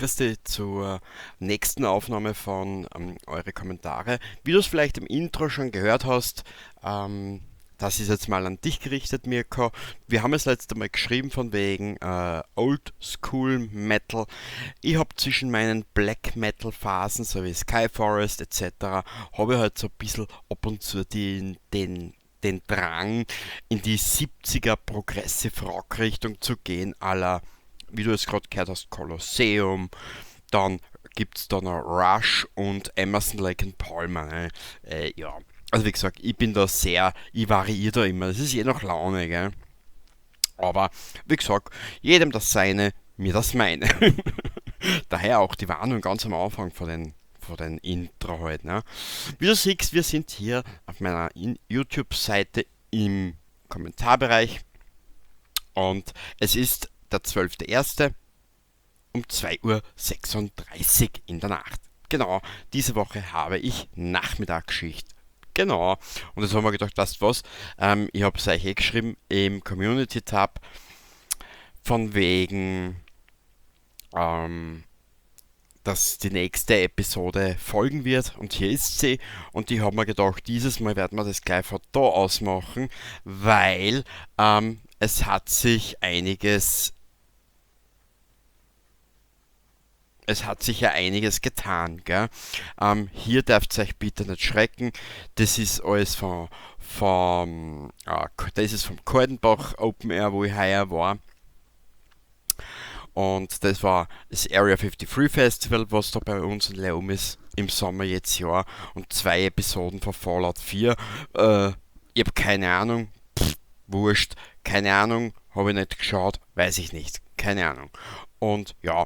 Grüß dich zur nächsten Aufnahme von eure Kommentare. Wie du es vielleicht im Intro schon gehört hast, das ist jetzt mal an dich gerichtet, Mirko. Wir haben es letzte Mal geschrieben von wegen Old School Metal. Ich hab zwischen meinen Black Metal Phasen, so wie Sky Forest et cetera, hab ich halt so ein bisschen ab und zu den Drang in die 70er Progressive Rock Richtung zu gehen, à la, wie du es grad gehört hast, Colosseum, dann gibt's da noch Rush und Emerson, Lake and Palmer. Ne? Ja. Also wie gesagt, ich bin da sehr, ich variiere da immer, das ist je nach Laune, gell? Aber wie gesagt, jedem das Seine, mir das Meine. Daher auch die Warnung ganz am Anfang von den Intro halt. Ne? Wie du siehst, wir sind hier auf meiner YouTube-Seite im Kommentarbereich und es ist der 12.01 um zwei Uhr sechsunddreißig in der Nacht. Genau, diese Woche habe ich Nachmittagsschicht. Genau, und jetzt haben wir gedacht, weißt du was, ich hab's euch eh geschrieben im Community-Tab, von wegen, dass die nächste Episode folgen wird und hier ist sie und ich hab mir gedacht, dieses Mal werden wir das gleich von da aus machen, weil es hat sich einiges, es hat sich ja einiges getan, gell? Hier dürft ihr euch bitte nicht schrecken, das ist alles von, vom das ist vom Kaltenbach Open Air, wo ich heuer war. Und das war das Area 53 Festival, was da bei uns in Leoben ist im Sommer jetzt Jahr. Und 2 Episoden von Fallout 4. Ich hab keine Ahnung, pff, wurscht, keine Ahnung, hab ich nicht geschaut, weiß ich nicht, keine Ahnung. Und ja,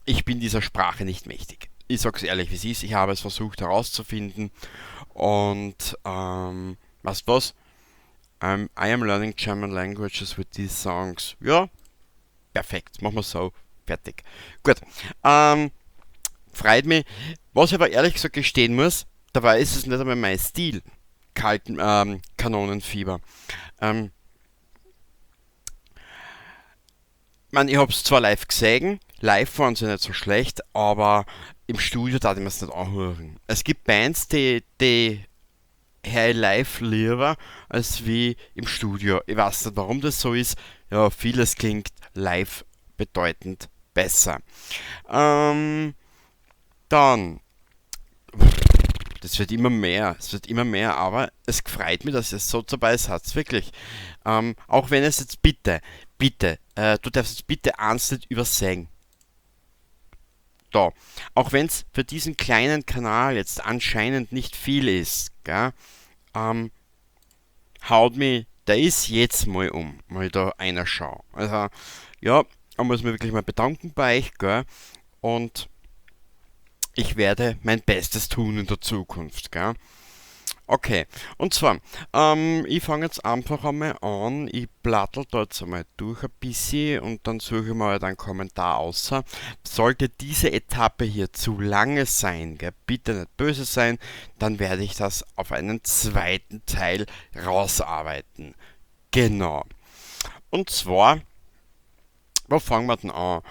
ich bin dieser Sprache nicht mächtig. Ich sag's ehrlich, wie es ist, ich habe es versucht herauszufinden und weißt du was? I am learning German languages with these songs. Ja, perfekt, machen wir so, fertig. Gut, freut mich. Was ich aber ehrlich gesagt gestehen muss, dabei ist es nicht einmal mein Stil, kalten Kanonenfieber. Ich hab's zwar live gesehen, live waren sie nicht so schlecht, aber im Studio darf ich mir's nicht anhören. Es gibt Bands, die hör ich live lieber als wie im Studio. Ich weiß nicht, warum das so ist. Ja, vieles klingt live bedeutend besser. Dann, das wird immer mehr, es wird immer mehr, aber es freut mich, dass ihr so dabei seid, wirklich. Auch wenn es jetzt bitte, bitte, du darfst jetzt bitte eins nicht übersehen. Da, auch wenn's für diesen kleinen Kanal jetzt anscheinend nicht viel ist, gell, haut mich, der ist jetzt mal um, mal da einer schau. Also, ja, da muss ich mich wirklich mal bedanken bei euch, gell, und ich werde mein Bestes tun in der Zukunft, gell. Okay, und zwar, ich fange jetzt einfach einmal an, ich plattel da jetzt einmal durch ein bisschen und dann suche ich mir halt einen Kommentar aus. Sollte diese Etappe hier zu lange sein, gell, bitte nicht böse sein, dann werde ich das auf einen zweiten Teil rausarbeiten. Genau. Und zwar, wo fangen wir denn an?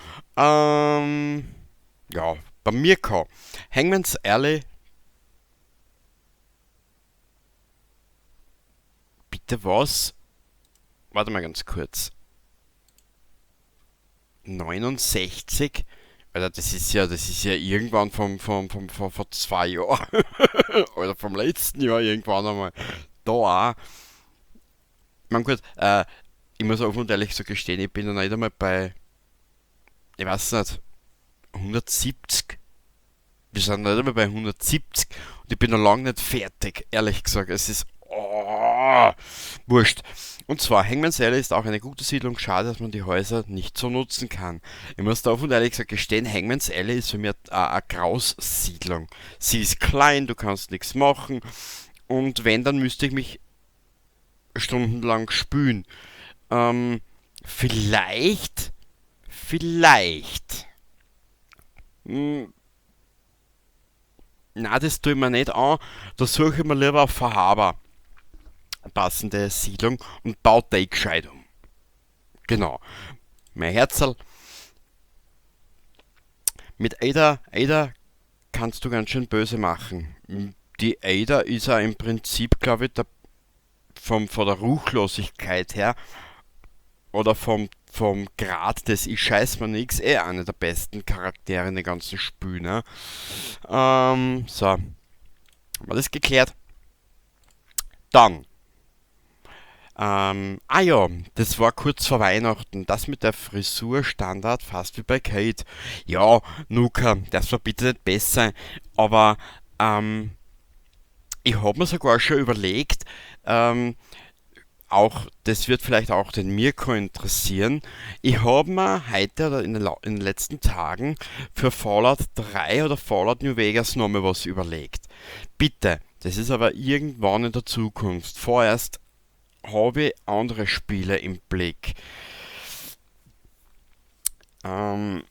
Ja, bei Mirko. Hangman's Alley. Bitte was? Warte mal ganz kurz. 69? Alter, das ist ja irgendwann vor 2 Jahren. Oder vom letzten Jahr irgendwann einmal. Da auch. Ich mein, gut, ich muss offen und ehrlich so gestehen, ich bin noch nicht einmal bei, ich weiß nicht, 170. Wir sind nicht einmal bei 170 und ich bin noch lange nicht fertig, ehrlich gesagt. Es ist, oh, wurscht. Und zwar, Hangman's Alley ist auch eine gute Siedlung, schade, dass man die Häuser nicht so nutzen kann. Ich muss da offen und ehrlich gesagt gestehen, Hangman's Alley ist für mich eine Graussiedlung. Sie ist klein, du kannst nichts machen und wenn, dann müsste ich mich stundenlang spülen. Vielleicht, vielleicht. Na, das tue ich mir nicht an. Da suche ich mir lieber auf Far Harbor passende Siedlung und baue die gescheit um. Genau. Mein Herzl. Mit Ada, Ada kannst du ganz schön böse machen. Die Ada ist ja im Prinzip, glaube ich, von der Ruchlosigkeit her oder vom Grad des Ich scheiß mir nix, eh einer der besten Charaktere in den ganzen Spiel, ne? So. Haben wir das geklärt? Dann. Ah ja, das war kurz vor Weihnachten. Das mit der Frisur Standard, fast wie bei Kate. Ja, Nuka, das war bitte nicht besser. Aber ich hab mir sogar schon überlegt, auch, das wird vielleicht auch den Mirko interessieren. Ich hab mir heute oder in den letzten Tagen für Fallout 3 oder Fallout New Vegas nochmal was überlegt. Bitte, das ist aber irgendwann in der Zukunft. Vorerst habe ich andere Spiele im Blick. Du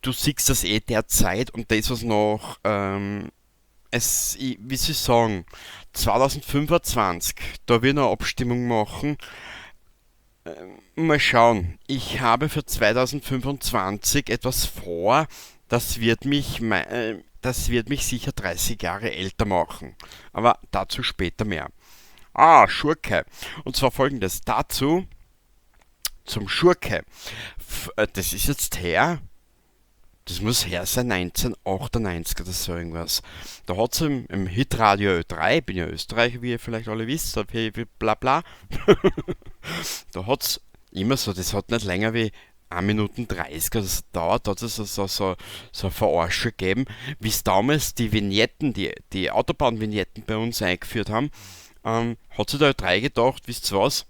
siehst das eh derzeit und das, was noch, es, ich, wie soll ich sagen, 2025, da will ich noch eine Abstimmung machen. Mal schauen, ich habe für 2025 etwas vor, das wird mich sicher 30 Jahre älter machen. Aber dazu später mehr. Ah, Schurke. Und zwar folgendes, dazu zum Schurke. Das ist jetzt her, das muss her sein, 1998 oder so irgendwas. Da hat's im Hitradio Ö3, ich bin ja Österreicher, wie ihr vielleicht alle wisst, so bla bla. Da hat's immer so, das hat nicht länger wie 1 Minute 30 oder so dauert, da hat es so eine Verarsche gegeben, wie es damals die Vignetten, die Autobahnvignetten bei uns eingeführt haben, hat sich da Ö3 gedacht, wisst ihr was?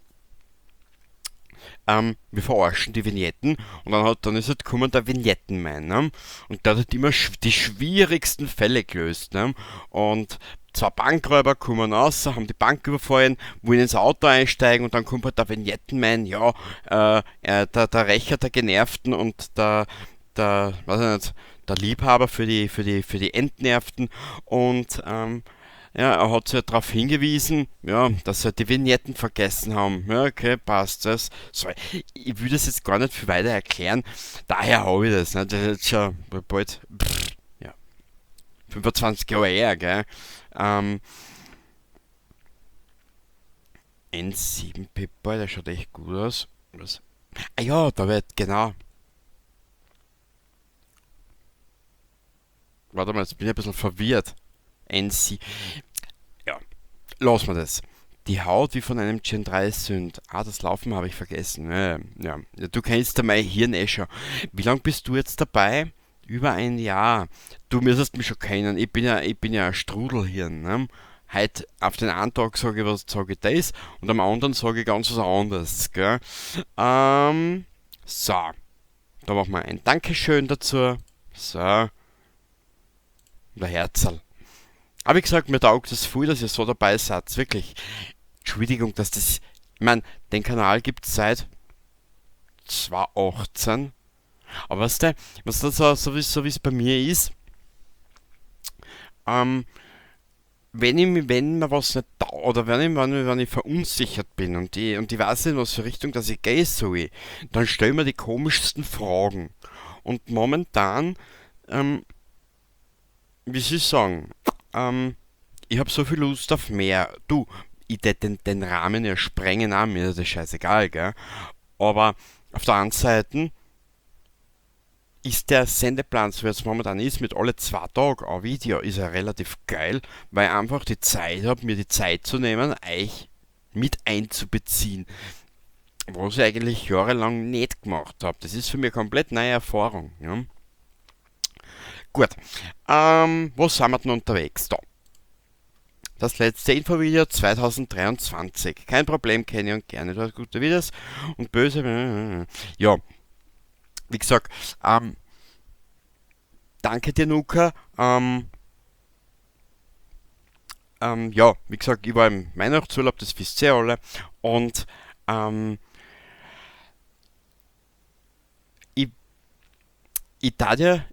Wir verarschen die Vignetten und dann ist halt gekommen der Vignettenmann, ne? Und der hat halt immer die schwierigsten Fälle gelöst, ne? Und zwei Bankräuber kommen raus, haben die Bank überfallen, wollen ins Auto einsteigen und dann kommt halt der Vignettenmann, ja der Rächer der Genervten und der, weiß ich nicht, der Liebhaber für die Entnervten und ja, er hat sich halt darauf hingewiesen, ja, dass sie halt die Vignetten vergessen haben. Ja, okay, passt das. So, ich will das jetzt gar nicht viel weiter erklären. Daher hab ich das, ne? Das ist jetzt schon bald, pff, ja, 25 Jahre her, gell? N7 Pip-Boy, der schaut echt gut aus. Was? Ah ja, da wird, genau. Warte mal, jetzt bin ich ein bisschen verwirrt. NC. Ja, lassen wir das. Die Haut wie von einem Gen 3 Synth. Ah, das Laufen habe ich vergessen. Ja, ja. Ja, du kennst ja mein Hirn eh schon. Wie lange bist du jetzt dabei? Über ein Jahr. Du müsstest mich schon kennen. Ich bin ja ein Strudelhirn. Ne? Heute auf den einen Tag sage ich was, sage ich das und am anderen sage ich ganz was anderes. Gell? So. Da machen wir ein Dankeschön dazu. So. Der Herzl. Aber wie gesagt, mir taugt es voll, dass ihr so dabei seid. Wirklich. Entschuldigung, dass das... Ich mein, den Kanal gibt's seit 2018. Aber weißt du, was das so, so wie, so wie's bei mir ist, wenn ich mi-, wenn mir was nicht taugt, oder wenn ich, wenn ich, wenn ich verunsichert bin und ich, und ich weiß nicht, in was für Richtung dass ich gehen soll, dann stell ich mir die komischsten Fragen. Und momentan, wie soll ich sagen, ich hab so viel Lust auf mehr. Du, ich tät den Rahmen ja sprengen auch, mir ist das scheißegal, gell? Aber auf der anderen Seite ist der Sendeplan, so wie es momentan ist, mit alle 2 Tagen ein Video, ist ja relativ geil, weil ich einfach die Zeit hab, mir die Zeit zu nehmen, euch mit einzubeziehen. Was ich eigentlich jahrelang nicht gemacht hab. Das ist für mich eine komplett neue Erfahrung. Ja. Gut, wo sind wir denn unterwegs? Da. Das letzte Infovideo 2023. Kein Problem, kenne ich und gerne. Du hast gute Videos und böse. Ja, wie gesagt, danke dir, Nuka. Ja, wie gesagt, ich war im Weihnachtsurlaub, das wisst ihr alle. Und ich tat ja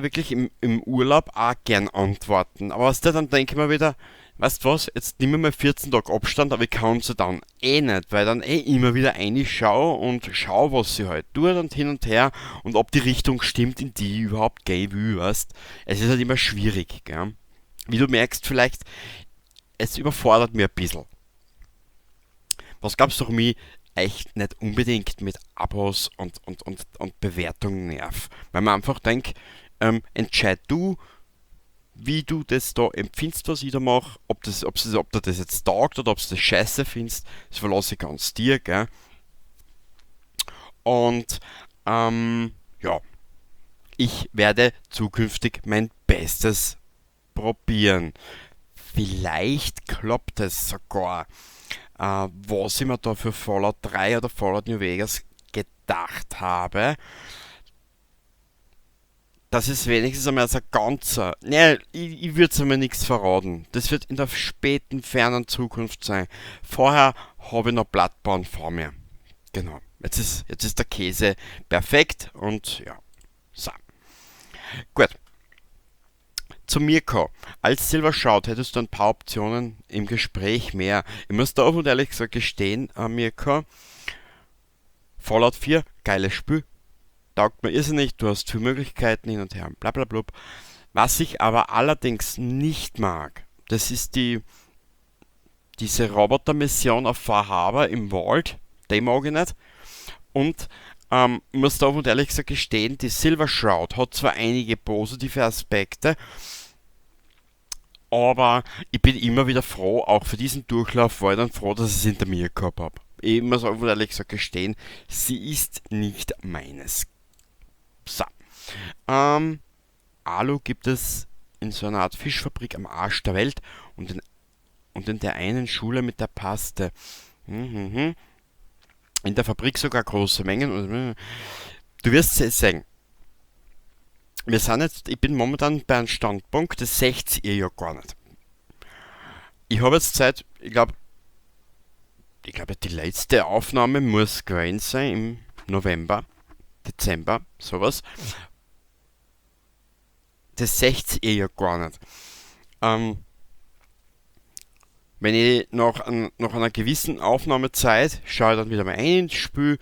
wirklich im Urlaub auch gern antworten. Aber weißt du, dann denke ich mir wieder, Weißt was, jetzt nimm ich mal 14 Tage Abstand, aber ich kann sie dann eh nicht, weil ich dann eh immer wieder reinschaue und schau, was sie halt tut und hin und her und ob die Richtung stimmt, in die ich überhaupt gehen will, weißt. Es ist halt immer schwierig, gell? Wie du merkst vielleicht, es überfordert mich ein bisschen. Was glaubst du, warum ich echt nicht unbedingt mit Abos und Bewertungen nerv? Weil man einfach denkt, entscheid du, wie du das da empfindest, was ich da mach, ob dir das jetzt taugt oder ob du das scheiße findest, das verlasse ich ganz dir, gell? Und ja, ich werde zukünftig mein Bestes probieren. Vielleicht klappt es sogar. Was ich mir da für Fallout 3 oder Fallout New Vegas gedacht habe, das ist wenigstens einmal so ein ganzer. Ne, ich würd's einmal nix verraten. Das wird in der späten, fernen Zukunft sein. Vorher hab ich noch Bloodborne vor mir. Genau. Jetzt ist der Käse perfekt und ja. So. Gut. Zu Mirko. Als Silver Shroud hättest du ein paar Optionen im Gespräch mehr. Ich muss da offen und ehrlich gesagt gestehen, Mirko, Fallout 4, geiles Spiel. Taugt mir irrsinnig, du hast viele Möglichkeiten hin und her, bla bla blub. Was ich aber allerdings nicht mag, das ist diese Roboter-Mission auf Far Harbor im Vault, die mag ich nicht. Und ich muss da offen und ehrlich gesagt gestehen, die Silver Shroud hat zwar einige positive Aspekte, aber ich bin immer wieder froh, auch für diesen Durchlauf war ich dann froh, dass ich es hinter mir gehabt hab. Ich muss offen und ehrlich gesagt gestehen, sie ist nicht meines. So. Alu gibt es in so einer Art Fischfabrik am Arsch der Welt und in der einen Schule mit der Paste. In der Fabrik sogar große Mengen. Du wirst es sehen. Wir sind jetzt, ich bin momentan bei einem Standpunkt, das seht ihr ja gar nicht. Ich habe jetzt Zeit, ich glaub, die letzte Aufnahme muss gewesen sein im November, Dezember, sowas. Das seht ihr ja gar nicht. Wenn ich nach einer gewissen Aufnahmezeit schaue ich dann wieder mal ein ins Spiel,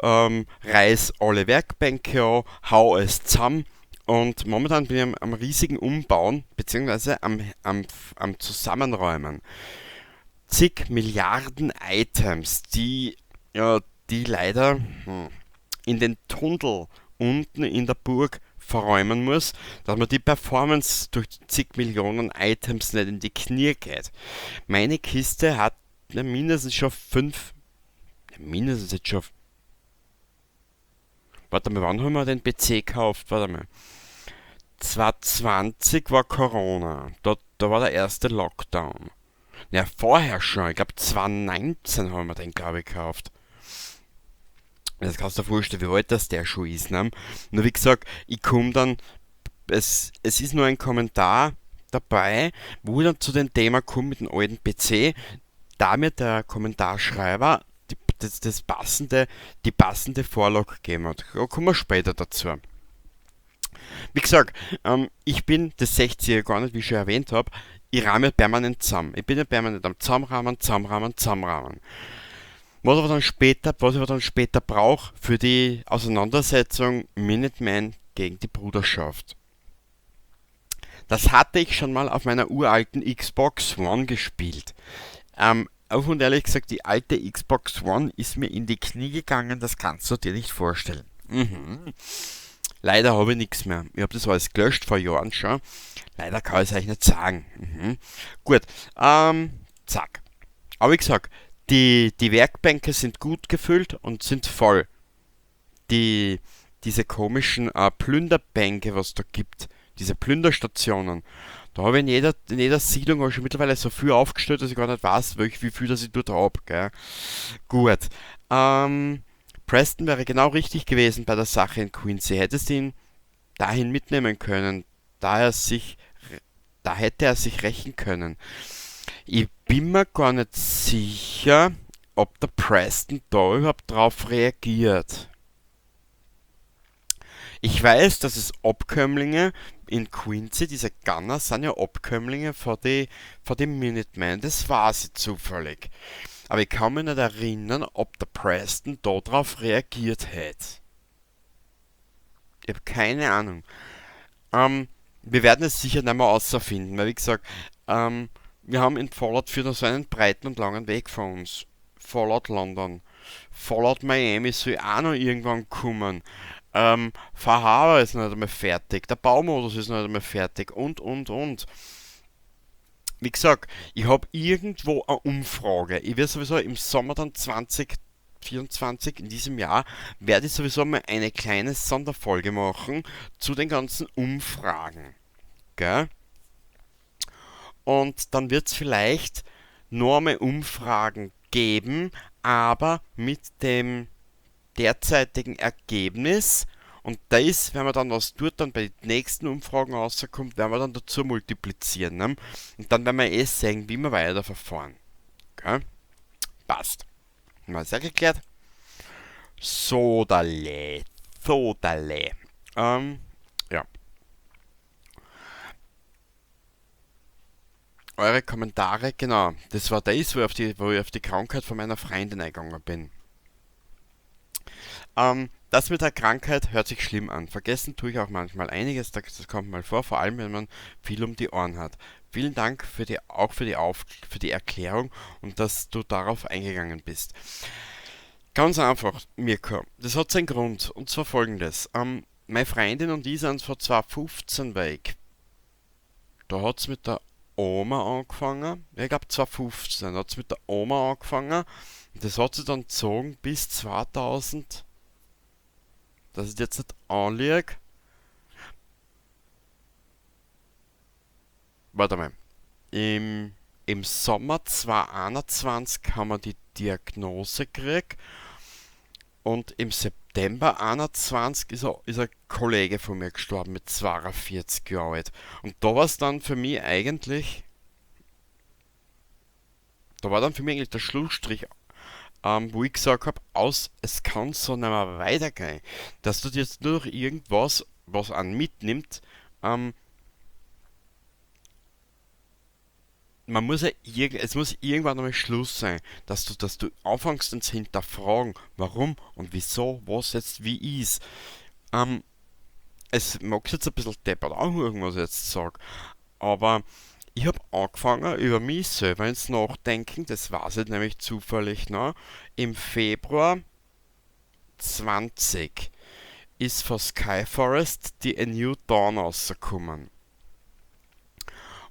reiß alle Werkbänke an, hau es zusammen und momentan bin ich am riesigen Umbauen, beziehungsweise am Zusammenräumen. Zig Milliarden Items, die leider in den Tunnel unten in der Burg verräumen muss, dass man die Performance durch zig Millionen Items nicht in die Knie geht. Meine Kiste hat mindestens schon fünf, mindestens jetzt schon, warte mal, wann haben wir den PC gekauft? Warte mal. 2020 war Corona, da war der erste Lockdown. Ja, vorher schon, ich glaub 2019 haben wir den, glaub ich, gekauft. Das kannst du dir vorstellen, wie alt das der schon ist, ne? Nur wie gesagt, ich komm dann, es ist nur ein Kommentar dabei, wo ich dann zu dem Thema komme mit dem alten PC, da mir der Kommentarschreiber die passende Vorlage gegeben hat. Da kommen wir später dazu. Wie gesagt, ich bin, das seht ihr ja gar nicht, wie ich schon erwähnt hab, ich rahme permanent zusammen. Ich bin ja permanent am Zusammenrahmen, Zusammenrahmen, Zusammenrahmen. Was aber dann später, was ich aber dann später brauch für die Auseinandersetzung Minutemen gegen die Bruderschaft. Das hatte ich schon mal auf meiner uralten Xbox One gespielt. Auf und ehrlich gesagt, die alte Xbox One ist mir in die Knie gegangen, das kannst du dir nicht vorstellen. Leider habe ich nichts mehr. Ich hab das alles gelöscht vor Jahren schon. Leider kann ich's euch nicht sagen. Gut, zack. Aber wie gesagt, die Werkbänke sind gut gefüllt und sind voll. Diese komischen Plünderbänke, was da gibt, diese Plünderstationen, da habe ich in jeder Siedlung auch schon mittlerweile so viel aufgestellt, dass ich gar nicht weiß, wie viel das ich dort hab, gell. Gut. Preston wäre genau richtig gewesen bei der Sache in Quincy. Hättest ihn dahin mitnehmen können, da hätte er sich rächen können. Ich bin mir gar nicht sicher, ob der Preston da überhaupt drauf reagiert. Ich weiß, dass es Abkömmlinge in Quincy, diese Gunner, sind ja Abkömmlinge von den Minutemen. Das weiß ich zufällig. Aber ich kann mich nicht erinnern, ob der Preston darauf reagiert hat. Ich habe keine Ahnung. Wir werden es sicher nicht mehr außerfinden, weil wie gesagt, wir haben in Fallout 4 noch so einen breiten und langen Weg vor uns. Fallout London, Fallout Miami soll auch noch irgendwann kommen. Far Harbor ist noch nicht einmal fertig, der Baumodus ist noch nicht einmal fertig und. Wie gesagt, ich habe irgendwo eine Umfrage. Ich werde sowieso im Sommer dann 2024, in diesem Jahr, werde ich sowieso mal eine kleine Sonderfolge machen zu den ganzen Umfragen. Gell? Und dann wird's vielleicht noch einmal Umfragen geben, aber mit dem derzeitigen Ergebnis. Und das, wenn man dann was tut, dann bei den nächsten Umfragen rauskommt, werden wir dann dazu multiplizieren. Ne? Und dann werden wir eh sehen, wie wir weiterverfahren. Okay? Passt. Mal sehr geklärt. Sodale. Sodale. Ja. Eure Kommentare, genau. Das war das, wo ich auf die Krankheit von meiner Freundin eingegangen bin. Das mit der Krankheit hört sich schlimm an. Vergessen tue ich auch manchmal einiges, das kommt mal vor, vor allem wenn man viel um die Ohren hat. Vielen Dank für die Erklärung und dass du darauf eingegangen bist. Ganz einfach, Mirko, das hat seinen Grund und zwar folgendes. Meine Freundin und ich sind vor 2015 weg. Da hat's mit der Oma angefangen. Ich glaube 2015 hat's mit der Oma angefangen. Und das hat sie dann gezogen bis 2000. Dass ich jetzt nicht anlieg. Warte mal. Im Sommer 2021 haben wir die Diagnose gekriegt. Und im September 2021 ist ein Kollege von mir gestorben mit 42 Jahren alt. Und da war es dann für mich eigentlich. Da war dann für mich eigentlich der Schlussstrich, wo ich gesagt habe, es kann so nicht mehr weitergehen. Dass du dir jetzt nur noch irgendwas, was einen mitnimmt, man muss ja es muss irgendwann einmal Schluss sein, dass du anfängst dann zu hinterfragen, warum und wieso, was jetzt wie ist. Es mag jetzt ein bisschen deppert anhören, was ich jetzt sage, aber ich habe angefangen, über mich selber ins Nachdenken, das weiß ich nämlich zufällig noch, im Februar 20 ist von Skyforest die A New Dawn rausgekommen.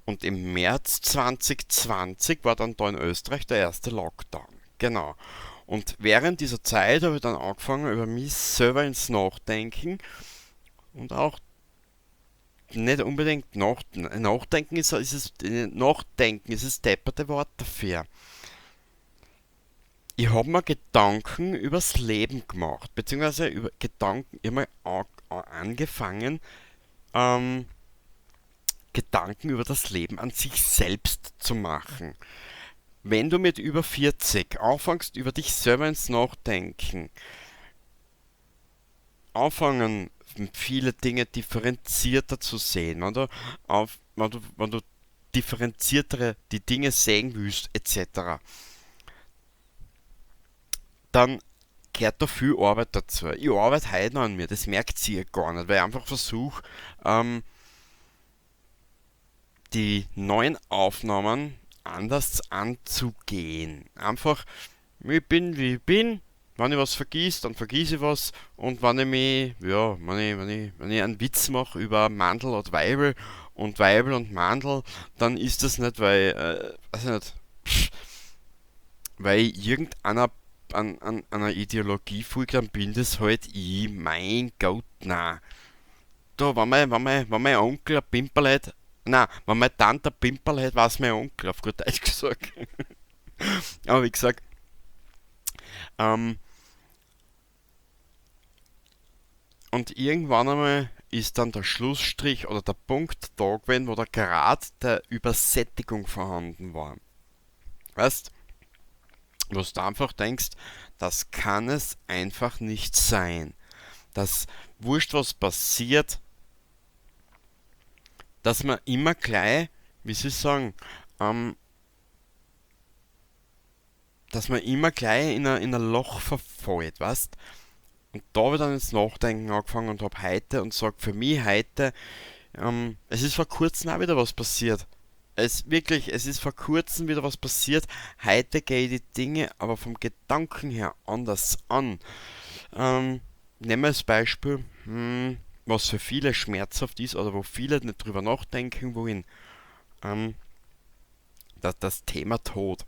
Und im März 2020 war dann da in Österreich der erste Lockdown. Genau. Und während dieser Zeit habe ich dann angefangen, über mich selber ins Nachdenken und auch nicht unbedingt nachdenken ist das depperte Wort dafür. Ich habe mir Gedanken übers Leben gemacht, beziehungsweise über Gedanken, ich habe mir angefangen, Gedanken über das Leben an sich selbst zu machen. Wenn du mit über 40 anfängst, über dich selber ins Nachdenken, anfangen, viele Dinge differenzierter zu sehen, wenn du differenziertere die Dinge sehen willst, etc., dann gehört da viel Arbeit dazu. Ich arbeite heute noch an mir, das merkt sie ja gar nicht, weil ich einfach versuche, die neuen Aufnahmen anders anzugehen. Einfach, ich bin wie ich bin. Wenn ich was vergiss, dann vergiss ich was. Und wenn ich mich, ja, wenn ich einen Witz mache über Mandel und Weibel und Weibel und Mandel, dann ist das nicht, weil, weiß ich nicht, weil ich irgendeiner an einer Ideologie folge, dann bin das halt ich, mein Gott, nein. Da, wenn mein Onkel ein Pimperl hat, nein, wenn meine Tante ein Pimperl hat, war's mein Onkel, auf gut Deutsch gesagt. Aber wie gesagt, und irgendwann einmal ist dann der Schlussstrich oder der Punkt da gewesen, wo der Grad der Übersättigung vorhanden war. Weißt, wo du einfach denkst, das kann es einfach nicht sein. Das wurscht, was passiert, Dass man immer gleich, wie soll ich sagen, dass man immer gleich in ein Loch verfällt, weißt? Und da hab ich dann ins Nachdenken angefangen und hab heute und sag für mich heute, es ist vor kurzem auch wieder was passiert. Es wirklich, es ist vor kurzem wieder was passiert. Heute gehe ich die Dinge aber vom Gedanken her anders an. Nehmen wir als Beispiel, was für viele schmerzhaft ist oder wo viele nicht drüber nachdenken wollen. Das Thema Tod.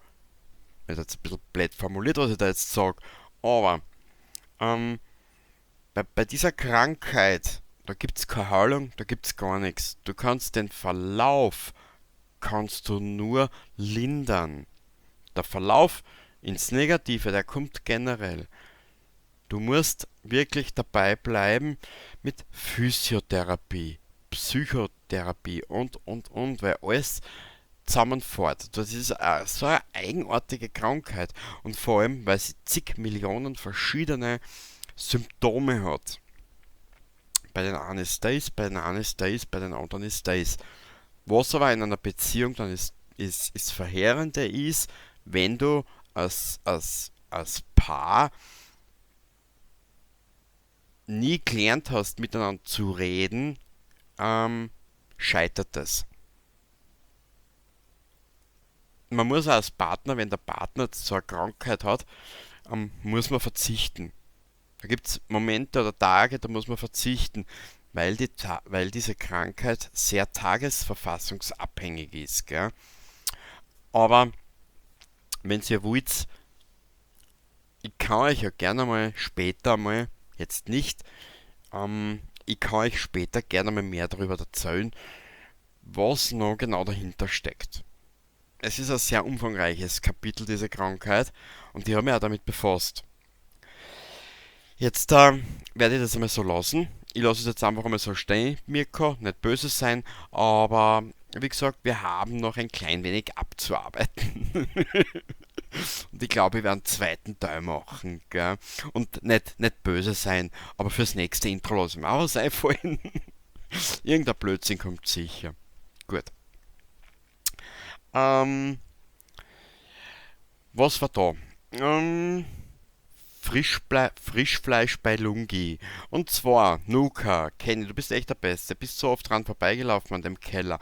Das ist jetzt ein bisschen blöd formuliert, was ich da jetzt sag. Aber bei dieser Krankheit, da gibt's keine Heilung, da gibt's gar nichts. Du kannst den Verlauf kannst du nur lindern. Der Verlauf ins Negative, der kommt generell. Du musst wirklich dabei bleiben mit Physiotherapie, Psychotherapie und, und, und, weil alles zusammenfährt. Das ist so eine eigenartige Krankheit und vor allem, weil sie zig Millionen verschiedene Symptome hat. Bei den einen ist das, bei den einen ist das, bei den anderen ist das. Was aber in einer Beziehung dann ist Verheerende ist, wenn du als Paar nie gelernt hast, miteinander zu reden, scheitert das. Man muss auch als Partner, wenn der Partner jetzt so eine Krankheit hat, muss man verzichten. Da gibt's Momente oder Tage, da muss man verzichten, weil diese Krankheit sehr tagesverfassungsabhängig ist. Gell? Aber wenn ihr wollt, ich kann euch ja gerne mal später mal, jetzt nicht, ich kann euch später gerne mal mehr darüber erzählen, was noch genau dahinter steckt. Es ist ein sehr umfangreiches Kapitel, diese Krankheit, und ich habe mich auch damit befasst. Jetzt werde ich das einmal so lassen. Ich lasse es jetzt einfach einmal so stehen, Mirko, nicht böse sein, aber wie gesagt, wir haben noch ein klein wenig abzuarbeiten. Und ich glaube, ich werde einen zweiten Teil machen, gell? Und nicht böse sein, aber fürs nächste Intro lasse ich mir auch was einfallen. Irgendein Blödsinn kommt sicher. Gut. Was war da? Frischfleisch bei Lungi. Und zwar, Nuka, Kenny, du bist echt der Beste. Bist so oft dran vorbeigelaufen an dem Keller.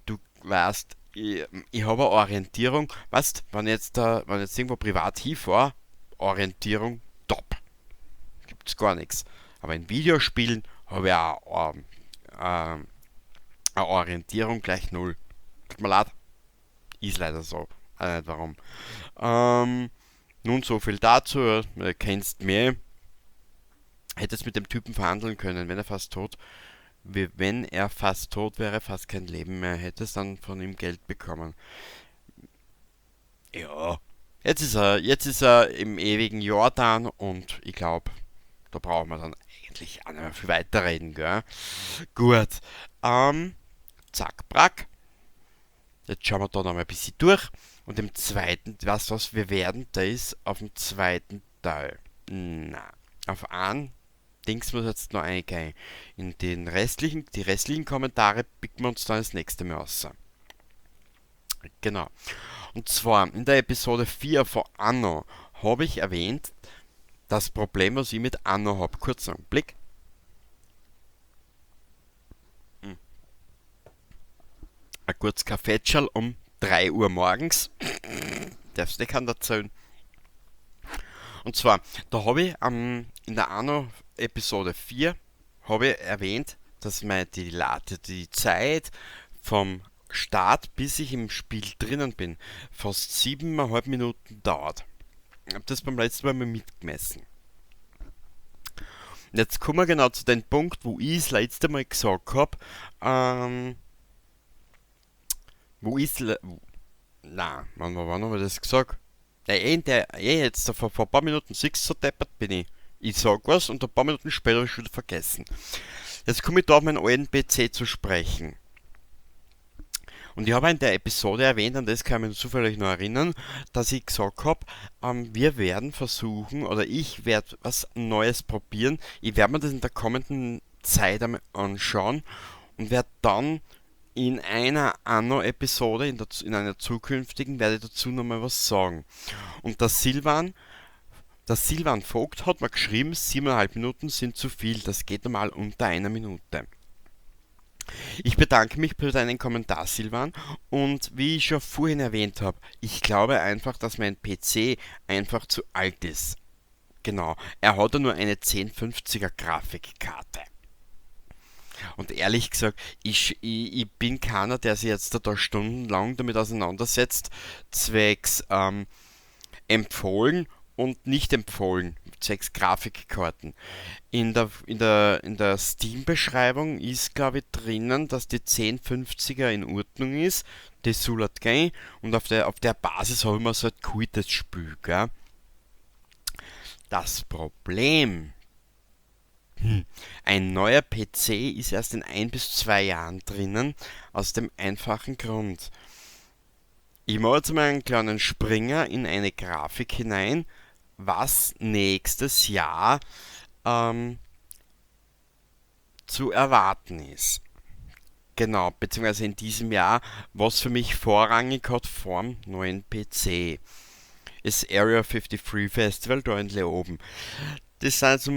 Du weißt, ich habe eine Orientierung. Weißt, wenn ich jetzt irgendwo privat hinfahre, Orientierung top. Gibt's gar nix. Aber in Videospielen habe ich auch eine Orientierung gleich null. Tut mir leid. Ist leider so. Auch nicht warum. Nun, so viel dazu, du kennst mich. Hättest mit dem Typen verhandeln können, wenn er fast tot, wie, wenn er fast tot wäre, fast kein Leben mehr, hättest dann von ihm Geld bekommen. Ja, jetzt ist er im ewigen Jordan und ich glaub, da brauchen wir dann eigentlich auch nicht mehr viel weiterreden, gell? Gut, zack, brack. Jetzt schauen wir da noch mal ein bisschen durch. Und im zweiten, weißt du was, wir werden das auf dem zweiten Teil. Na, auf einen Dings muss jetzt noch eingehen. In den restlichen, die restlichen Kommentare picken wir uns dann das nächste Mal raus. Genau. Und zwar in der Episode 4 von Anno habe ich erwähnt, das Problem, was ich mit Anno hab. Kurzer Blick. Ein kurzes Kaffeetscherl um 3 Uhr morgens. Darfst nicht kann erzählen. Und zwar, da hab ich in der Anno Episode 4 hab ich erwähnt, dass mir die Zeit vom Start, bis ich im Spiel drinnen bin, fast 7,5 Minuten dauert. Ich hab das beim letzten Mal mal mitgemessen. Und jetzt kommen wir genau zu dem Punkt, wo ich das letzte Mal gesagt hab wo ist le-, na, wann hab ich das gesagt? Ja, eh, in der, eh jetzt, vor ein paar Minuten, siehst du, so deppert bin ich. Ich sag was und ein paar Minuten später hab ich schon wieder vergessen. Jetzt komme ich da auf meinen alten PC zu sprechen. Und ich habe in der Episode erwähnt, an das kann ich mich zufällig noch erinnern, dass ich gesagt hab, wir werden versuchen, oder ich werd was Neues probieren. Ich werd mir das in der kommenden Zeit einmal anschauen und werd dann In einer Anno-Episode, in einer zukünftigen, werde ich dazu nochmal was sagen. Und der Silvan Vogt hat mir geschrieben, 7,5 Minuten sind zu viel, das geht normal unter einer Minute. Ich bedanke mich für deinen Kommentar, Silvan, und wie ich schon vorhin erwähnt habe, ich glaube einfach, dass mein PC einfach zu alt ist. Genau, er hat ja nur eine 1050er Grafikkarte. Und ehrlich gesagt, ich bin keiner, der sich jetzt da stundenlang damit auseinandersetzt, zwecks empfohlen und nicht empfohlen, zwecks Grafikkarten. In der Steam-Beschreibung ist, glaube ich, drinnen, dass die 1050er in Ordnung ist, das soll halt gehen, und auf der Basis habe ich mir so halt das Spiel, gell? Das Problem: Ein neuer PC ist erst in 1 bis 2 Jahren drinnen, aus dem einfachen Grund. Ich mache jetzt mal einen kleinen Springer in eine Grafik hinein, was nächstes Jahr zu erwarten ist. Genau, beziehungsweise in diesem Jahr, was für mich vorrangig hat vorm neuen PC, ist Area 53 Festival da in Leoben. Das ist jetzt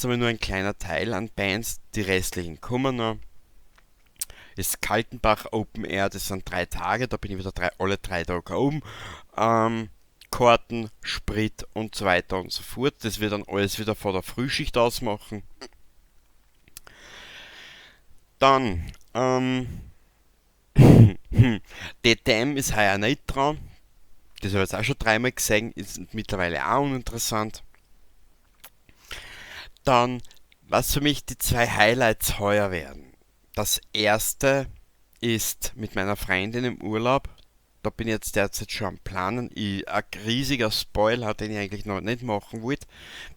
aber nur ein kleiner Teil an Bands, die restlichen kommen noch. Ist Kaltenbach Open Air, das sind 3 Tage, da bin ich wieder alle 3 Tage oben. Karten, Sprit und so weiter und so fort. Das wird dann alles wieder vor der Frühschicht ausmachen. Dann, DTM ist heuer nicht dran. Das habe ich jetzt auch schon dreimal gesehen, ist mittlerweile auch uninteressant. Dann, was für mich die zwei Highlights heuer werden. Das erste ist mit meiner Freundin im Urlaub. Da bin ich jetzt derzeit schon am Planen. Ein riesiger Spoiler, den ich eigentlich noch nicht machen wollte.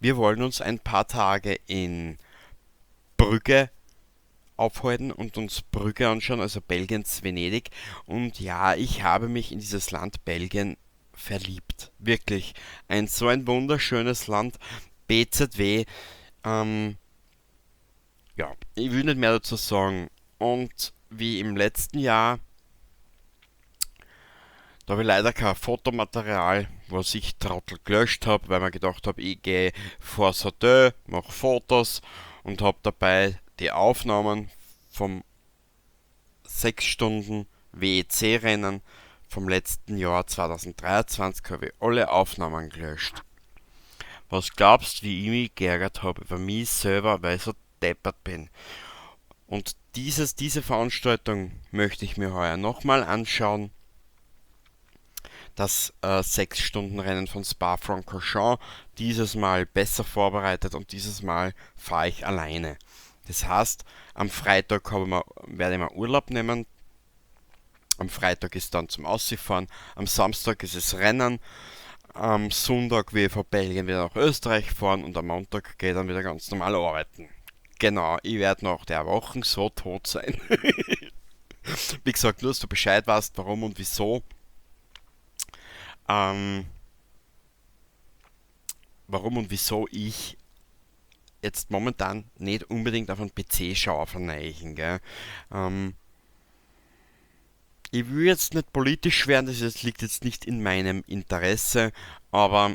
Wir wollen uns ein paar Tage in Brügge aufhalten und uns Brügge anschauen, also Belgiens Venedig. Und ja, ich habe mich in dieses Land Belgien verliebt. Wirklich. Ein so ein wunderschönes Land. BZW. Ja, ich will nicht mehr dazu sagen. Und wie im letzten Jahr, da habe ich leider kein Fotomaterial, was ich Trottel gelöscht habe, weil mir gedacht habe, ich gehe vors Hotel, mache Fotos und habe dabei die Aufnahmen vom 6 Stunden WEC-Rennen vom letzten Jahr 2023, habe ich alle Aufnahmen gelöscht. Was glaubst, wie ich mich geärgert habe über mich selber, weil ich so deppert bin? Und diese Veranstaltung möchte ich mir heuer nochmal anschauen. Das 6-Stunden-Rennen von Spa-Francorchamps, dieses Mal besser vorbereitet und dieses Mal fahre ich alleine. Das heißt, am Freitag werde ich mir Urlaub nehmen. Am Freitag ist dann zum Aussifahren, am Samstag ist es Rennen, am Sonntag will ich von Belgien wieder nach Österreich fahren und am Montag gehe ich dann wieder ganz normal arbeiten. Genau, ich werde nach der Woche so tot sein. Wie gesagt, nur dass du Bescheid weißt, warum und wieso. Warum und wieso ich jetzt momentan nicht unbedingt auf einen PC schaue von. Gell? Ich will jetzt nicht politisch werden, das liegt jetzt nicht in meinem Interesse, aber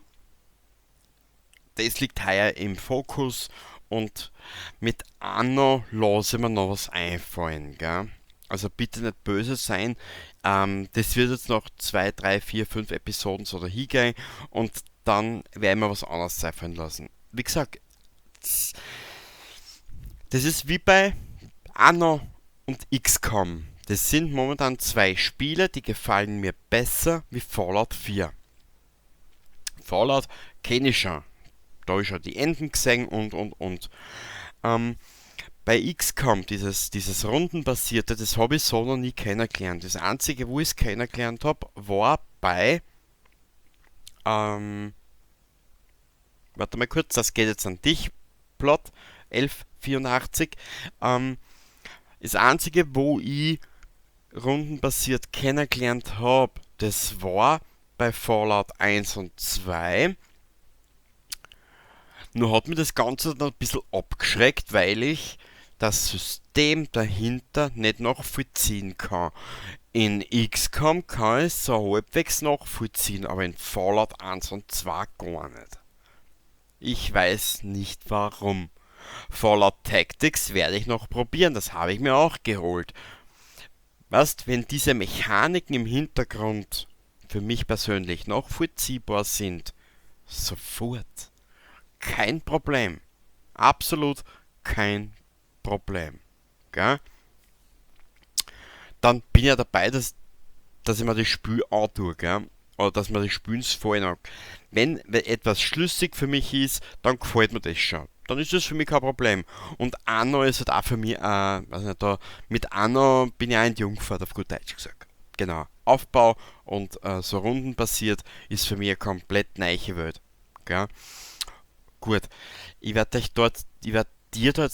das liegt heuer im Fokus und mit Anno lasse ich mir noch was einfallen. Gell? Also bitte nicht böse sein. Das wird jetzt noch 2, 3, 4, 5 Episoden so dahingehen und dann werde ich mir was anderes einfallen lassen. Wie gesagt, das ist wie bei Anno und XCOM. Das sind momentan zwei Spiele, die gefallen mir besser wie Fallout 4. Fallout kenne ich schon. Da habe ich schon die Enden gesehen und und und. Bei XCOM, dieses Rundenbasierte, das habe ich so noch nie kennengelernt. Das einzige, wo ich es kennengelernt habe, war bei. Warte mal kurz, das geht jetzt an dich, Plot 1184. Das einzige, wo ich rundenbasiert kennengelernt habe, das war bei Fallout 1 und 2. Nur hat mich das Ganze dann ein bisschen abgeschreckt, weil ich das System dahinter nicht nachvollziehen kann. In XCOM kann ich es so halbwegs nachvollziehen, aber in Fallout 1 und 2 gar nicht. Ich weiß nicht, warum. Fallout Tactics werde ich noch probieren, das habe ich mir auch geholt. Weißt, wenn diese Mechaniken im Hintergrund für mich persönlich nachvollziehbar sind, sofort. Kein Problem. Absolut kein Problem. Gell? Dann bin ich ja dabei, dass ich mir das Spiel antue, gell? Oder dass mir das Spielen gefallen hat. Wenn etwas schlüssig für mich ist, dann gefällt mir das schon. Dann ist das für mich kein Problem. Und Anno ist halt auch für mich, weiß nicht, da, mit Anno bin ich auch in die Jungfahrt, auf gut Deutsch gesagt. Genau. Aufbau und so rundenbasiert ist für mich eine komplett neue Welt. Gell? Gut. Ich werde euch dort, ich werd dir dort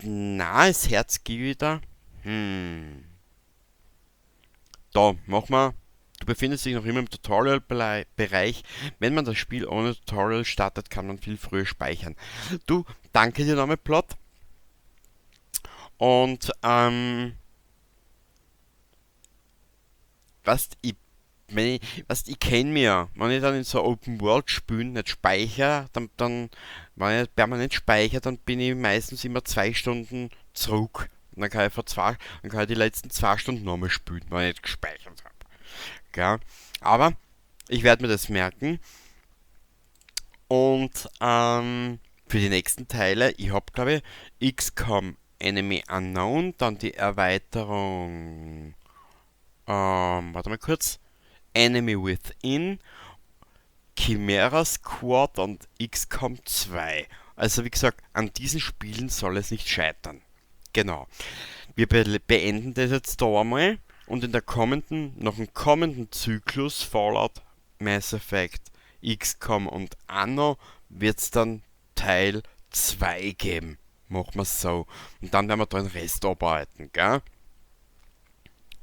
nahes Herz gebe ich da. Da, mach mal. Du befindest dich noch immer im Tutorial-Bereich. Wenn man das Spiel ohne Tutorial startet, kann man viel früher speichern. Du, danke dir nochmal, Plot. Und, weißt, ich, wenn ich, weißt, ich kenn mich ja. Wenn ich dann in so Open World spielen nicht speichere, dann, wenn ich permanent speichere, dann bin ich meistens immer 2 Stunden zurück. Und dann kann ich vor zwei, dann kann ich die letzten 2 Stunden nochmal spielen, wenn ich nicht gespeichert hab. Gell? Aber ich werde mir das merken. Und für die nächsten Teile, ich hab, glaub ich, XCOM Enemy Unknown, dann die Erweiterung, warte mal kurz, Enemy Within, Chimera Squad und XCOM 2. Also wie gesagt, an diesen Spielen soll es nicht scheitern. Genau. Wir beenden das jetzt da einmal und in der kommenden, noch im kommenden Zyklus Fallout, Mass Effect, XCOM und Anno wird's dann Teil 2 geben. Machen wir's so. Und dann werden wir da den Rest arbeiten, gell?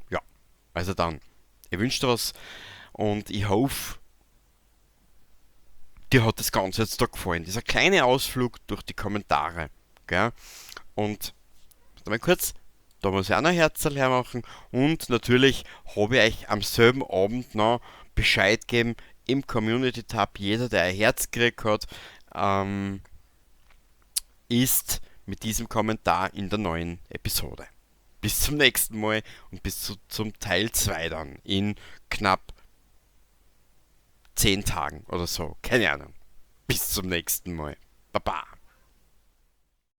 Ja, also dann. Ich wünsch dir was und ich hoffe, dir hat das Ganze jetzt da gefallen. Dieser kleine Ausflug durch die Kommentare, gell? Und warte mal kurz, da muss ich auch noch Herzerl hermachen. Und natürlich habe ich euch am selben Abend noch Bescheid gegeben im Community-Tab. Jeder, der ein Herz gekriegt hat, ist mit diesem Kommentar in der neuen Episode. Bis zum nächsten Mal und bis zum Teil 2 dann in knapp 10 Tagen oder so. Keine Ahnung. Bis zum nächsten Mal. Baba.